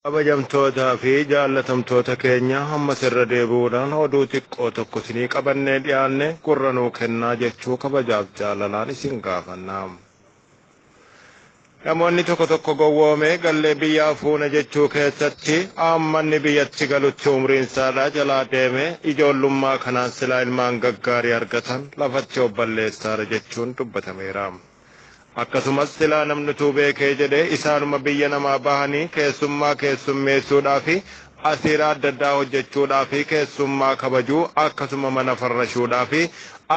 Kabajamtootaa fi jaallatamtoota keenya, ammas irra deebi'uudhaan oduu xiqqoo tokko isinii qabannee dhiyaanne gurra nuu kennaa jechuu kabajaaf jaalalaan isin gaafanna. Namoonni tokko tokko gowwoomee gallee biyyaa fuuna jechuu keessatti ammanni biyyatti galutti umriin isaadhaa jalaa deeme, ijoollummaa kanaan silaa ilmaan gaggaarii argatan lafatti obballeessaadha jechuun dubbatameera. Akkasumas silaa namni utuu beekee jedhee isaanuma biyya namaa bahanii keessummaa keessummeessuudhaa fi asiira adda addaa hojjechuudhaa fi keessummaa kabajuu, akkasuma mana farrashuudhaa fi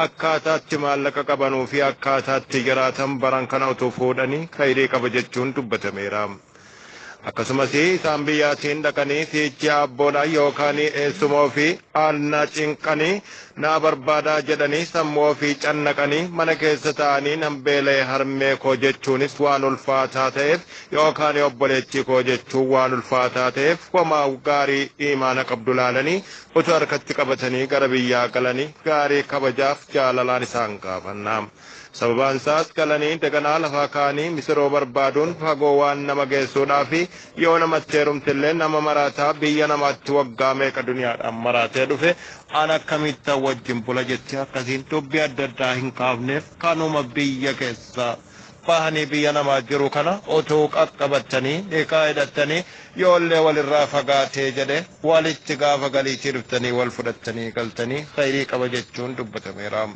akkaataatti maallaqa qabanuu fi akkaataatti jiraatan baran kana utuu fuudhanii khayrii qaba jechuun dubbatameera. Akkasumas isaan biyyaatiin dhaqanii siichi abboodhaan yookaan eessuma ofii aanna cinqanii naa barbaadaa jedhanii sammuu ofii cannaqanii mana keessa taa'anii nan beela'e harmee koo jechuunis waan ulfaataa ta'eef, yookaan obboleettii koo jechuun waan ulfaataa ta'eef, homaa gaarii imaana qabdu laalanii utuu harkatti qabatanii gara biyyaa galanii gaarii kabajaaf jaalalaan isaan gaafanna. Sababaan isaas galanii daganaa lafaa ka'anii misiroo barbaaduun fagoo waan nama geessuudhaa fi yoo namatti heerumtillee nama maraataa biyya namaatti waggaa meeqa duniyaadhaan maraatee dhufe an akkamittan wajjin bula jettee akkasiin dubbii adda addaa hin kaafneef, kanuma biyya keessa bahanii biyya namaa jiru kana utuu qaqqabattanii niqaa hidhattanii, yoollee walirraa fagaatee jedhe walitti gaafa galiitii dhuftanii wal fudhattanii galtanii khayrii qaba jechuun dubbatameera.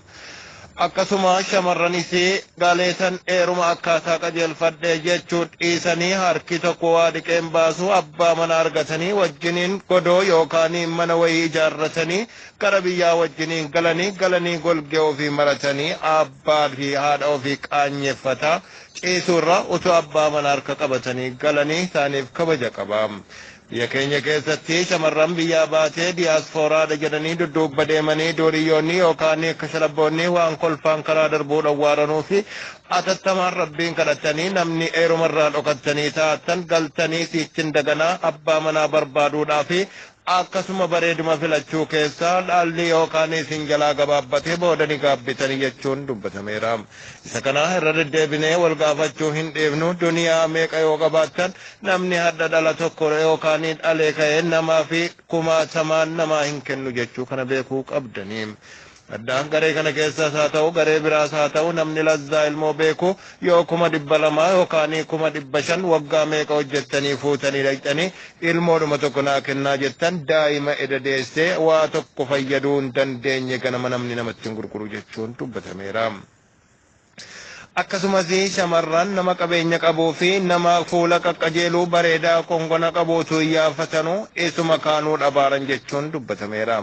Akkasuma shamarranis galeetan eeruma akkaataa qajeelfadhee jechuu dhiisanii harki tokko waa dhiqeen baasu, abbaa mana argatanii wajjiniin godoo yookaan mana wayii ijaarratanii gara biyyaa wajjiniin galanii golgee ofii maratanii abbaa fi haadha ofii qaanyeffataa ciisuurra utuu abbaa mana harka qabatanii galanii isaaniif kabaja qaba. Biyya keenya keessatti shamarran biyyaa baatee diyaaspooraadha jedhanii dudduubba deemanii duuriyyoonni yookaan kashalabboonni waan kolfaan karaa darbuu dhawwaaranuu fi atattamaan rabbiin kadhatanii namni eerumarraa dhokattanii taatan galtanii siichin daganaa abbaa manaa barbaaduudhaa fi akkasuma bareeduma filachuu keessaa dhaalli yookaan isin jalaa gabaabbatee booda ni gaabbitanii jechuun dubbatameera. Isa kana irra deddeebinee wal gaafachuu hin dhiifnu. Duniyaa meeqa yoo qabaattan namni hadha dhala tokko yookaan dhalee ka'ee namaa fi kumaatamaan namaa hin kennu jechuu kana beekuu qabdanii. Addaan garee kana keessas haa ta'u, garee biraas haa ta'u, namni lazzaa ilmoo beeku yoo 200,000 yookaan 500,000 waggaa meeqa hojjettanii fuutanii dhaqxanii ilmoodhuma tokko naa kennaa jettan, daa'ima eda deessee waa tokko fayyaduu hin dandeenye ganama namni namatti hin gurguru jechuun dubbatameera. Akkasumas shamarran nama qabeenya qabuu fi nama fuula qaqqajeeluu bareedaa kongona qabu utuu iyyaafatanuu isuma kaanuu dhabaaran jechuun dubbatameera.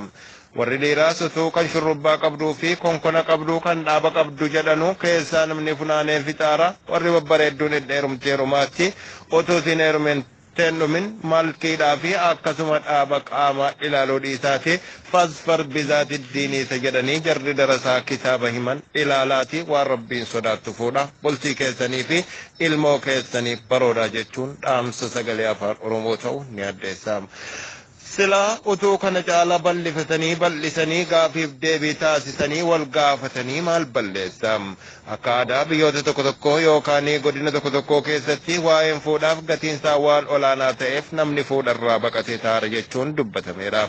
Warri dhiiraas utuu kan shurrubbaa qabduu fi konkona qabduu kan dhaaba qabdu jedhanu keessaa namni funaanee fixaara, warri babbareedduun hin dheerumte heerumaatti utuu isin heerumen teen dhumin malkiidhaa fi akkasuma dhaaba qaama ilaaluu dhiisaati fasfar bizaati diinii isa jedhanii jarri darasaa kitaaba himan ilaalaati waan rabbiin sodaattu fuudha, bultii keessanii fi ilmoo keessanii baroodaa jechuun dhaamsa sagalee Afaan Oromoo ta'u ni addeessa. Silaa utuu kana caala bal'ifatanii bal'isanii gaafiif deebii taasisanii wal gaafatanii maal balleessa? Akka aadaa biyyoota tokko tokko yookaan godina tokko tokko keessatti waa'een fuudhaaf gatiinsaa waan olaanaa ta'eef namni fuudharraa baqatee taara jechuun dubbatameera.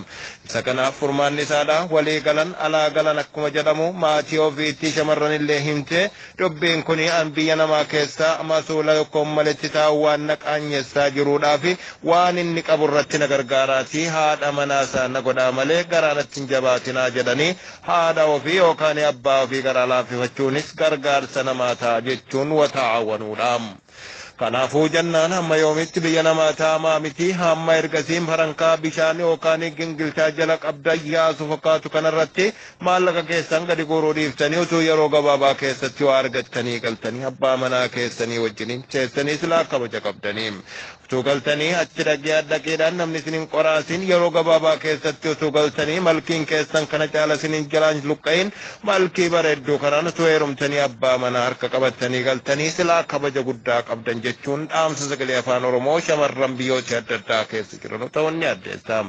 Isa kanaaf furmaanni isaadha walii galan alaa galan akkuma jedhamu, maatii ofiitti shamarran illee himte dubbiin kun an biyya namaa keessa masuula tokkoon maletti taa'u waan na qaanyessaa jiruudhaa fi waan inni qabu irratti na gargaaraati haadha manaa isaa na godhaa malee garaa natti hin jabaatinaa jedhanii haadha ofii yookaan abbaa ofii garaa laaffifachuunis gargaarsa namaa ta'a jechuun wataa'awwanuudha. Kanaafuu jennaan hamma yoomitti biyya namaa taamaa miti, hamma ergasiin farankaa bishaan yookaan gingilchaa jala qabda yaasu fakkaatu kanarratti maallaqa keessan gadi guuruu dhiiftanii utuu yeroo gabaabaa keessatti waa argattanii galtanii abbaa manaa keessanii wajjiniin teessanii silaa kabaja qabdanii. Utuu galtanii achi dhaqee dhaqiidhaan namni isin hin qoraasin, yeroo gabaabaa keessatti utuu galtanii malkiin keessan kana caala isin hin jalaan luqqa'in, malkii bareedduu kanaan utuu heerumtanii abbaa manaa harka qabattanii galtanii silaa kabaja guddaa qabdan jechuun dhaamsa sagalee Afaan Oromoo shamarran biyyoota adda addaa keessa jiranu ta'uun ni addeessa.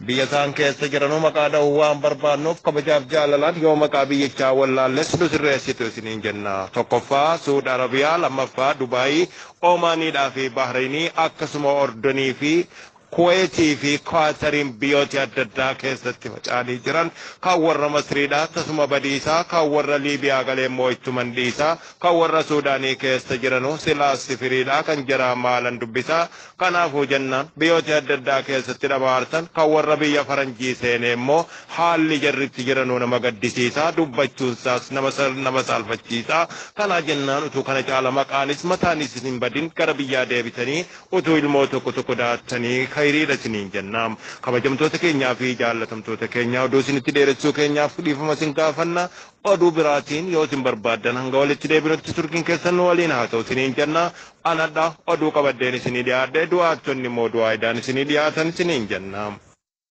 Biyya isaan keessa jiranuu maqaa dha'uu waan barbaannuuf kabajaaf jaalalaan yoo maqaa biyyichaa wallaalles nu sirreessitu isiniin jenna. Tokkoffaa Suud Arabiyaa, lammaffaa Dubaayii, Oomaaniidhaa fi Bahreenii, akkasuma Ordonii fi Kuweetii fi Kwaatariin biyyoota adda addaa keessatti faca'anii jiran, kan warra Masriidhaa tasuma badiisaa, kan warra Liibiyaa galee immoo ittuman dhiisaa, kan warra Suudaanii keessa jiranuu silaas sifiriidhaa, kan jaraa maalan dubbisaa. Kanaafuu jennaan biyyoota adda addaa keessatti dhabaartan, kan warra biyya faranjii seenee immoo haalli jarritti jiranuu nama gaddisiisaa, dubbachuunsaas nama saalfachiisaa. Kanaa jennaan utuu kana caala maqaanis mataanis hin badin gara biyyaa deebitanii utuu ilmoo tokko tokko daattanii khayriidha isiniin jennaam. Kabajamtoota keenyaa fi jaallatamtoota keenyaa, oduu isinitti dheeressuu keenyaaf dhiifama isin gaafanna. Oduu biraatiin yoo isin barbaaddan hanga walitti deebinutti turkiin keessan nu waliin haa ta'u isiniin jenna. Anadha oduu qabaddeen isinii dhiyaadhe, du'aattonni immoo du'aayidaan isinii dhiyaatan isiniin jenna.